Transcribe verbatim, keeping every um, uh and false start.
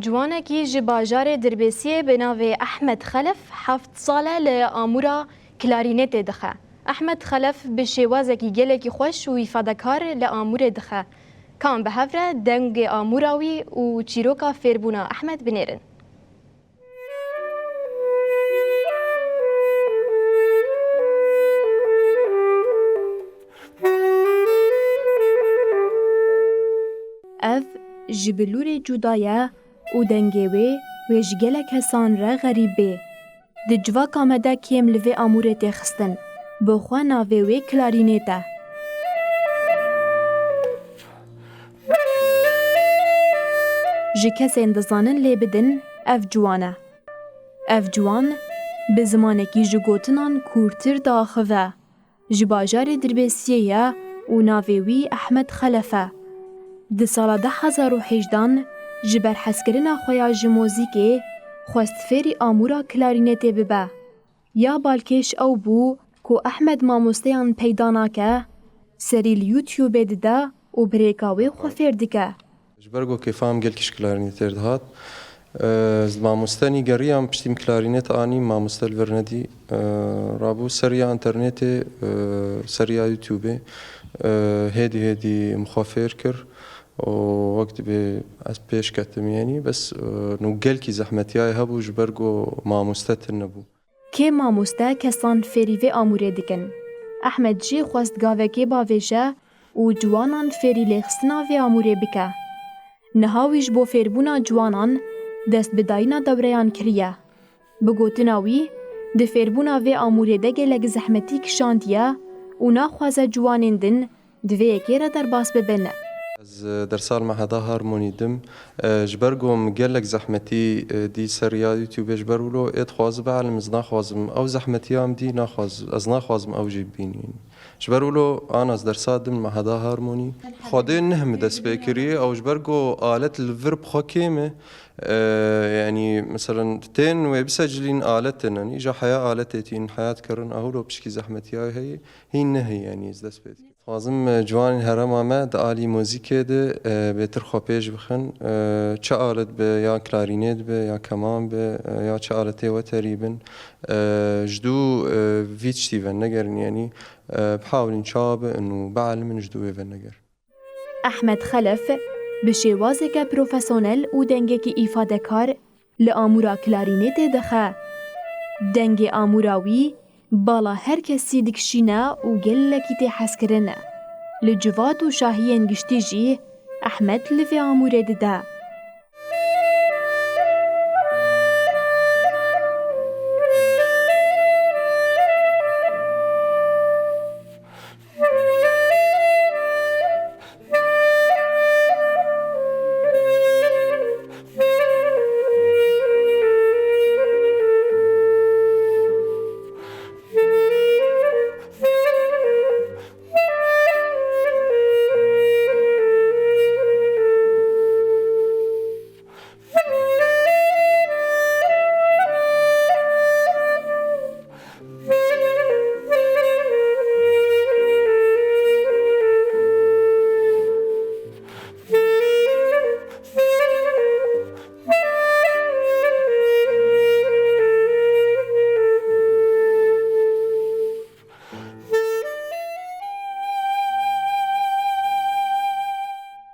Ciwanekî ji bajarê Dirbêsiyê bi navê Ehmed Xelef heft sal e li amûra klarînetê dixe. Ehmed Xelef bi şêwazekî gelekî xweş û îfadekar li amûrê dixe. Ka em bi hev re dengê amûra wî û çîroka fêrbûna Ehmed binêrin. Ev ji bilûrê cuda ye û dengê wê, wê ji gelek kesan re xerîb bê. Di civaka me de kêm li vê amûrê tê xistin. Bi xwe navê wê klarînêt e. Ji kesên dizanin lê bidin, ev ciwan e. Ev ciwan bi zimanekî ji gotinan kûrtir diaxive. Ji bajarê Dirbêsiyê ye û navê wî Ehmed Xelef e. Di sala du hezar û hejdehan ji ber hezkirina xwe ya ji muzîkê xwest fêrî amûra klarînetê bibe. Ya balkêş ew bû ku Ehmed mamosteyan peyda nake, serî li YouTubeê dide û bi rêka wê xwe fêr dike. Ji ber ku kêfa min gelkî ji klarînetê derdihat, e, ez mamoste nîgeriyam, piştî min klarînet anî, mamoste li vir nedî. E, rabû seriya înternetê, e, seriya YouTubeê, e, hêdî hêdî min xwe fêr kir û wek dibê ez pêş ketim, yanî bes, e, nû gelkî zehmetiyayê hebû ji ber ku mamoste tune bû. Kêm mamoste kesan fêrî vê amûrê dikin. Ehmed jî xwest gavekê bavêje û ciwanan fêrî lêxistina vê amûrê bike. Niha wî ji bo fêrbûna ciwanan dest bi dayîna dewreyan kiriye. Bi gotina wî, di fêrbûna vê amûrê de gelek zehmetî kişandiye û naxwaze ciwanên din di vê yekê re derbas bibin. Ez, e, dersa li Meheda Harmonî dim. E, ji ber ku min gelek zehmetî, e, dî ser ya YouTubeê, ji ber wilo ê dixwaze bielime, ez naxwazim ew zehmetiya min dî, naxwaz-, ez naxwazim ew jî bibînim. Ji ber wilo ana ez dersa dim li Meheda Harmonî. Xwedê neh min dest pê kiriye, ew ji ber ku alet li vir bi xwe kêm e. E, yanî, meselen, tên wê bisecilîn alet tune, îja heya aletê tîn, heya dikirin, ew lo pişkî zehmetiya heye, hîn nehê, yanî, ez dest pê dikim. Dixwazim, e, ciwanên herêma me di alî muzîkê de, e, bêtir xwe pêş bixin. E, çi alet be, ya klarînêt be, ya keman be, e, ya çi aletê weterî bin, e, ji dû, e, vî tiştî venegerin, yanî, e, bihawilin çawa bin û bielimin ji dû wê venegerin. Ehmed Xelef bi şêwazeke profesyonel û dengekî îfadekar li amûra klarînetê dixe. Dengê amûra wî bala her kesî dikişîne û gelekî tê hezkirin. Li civat û şahiyên giştî jî Ehmed li vê amûrê dide.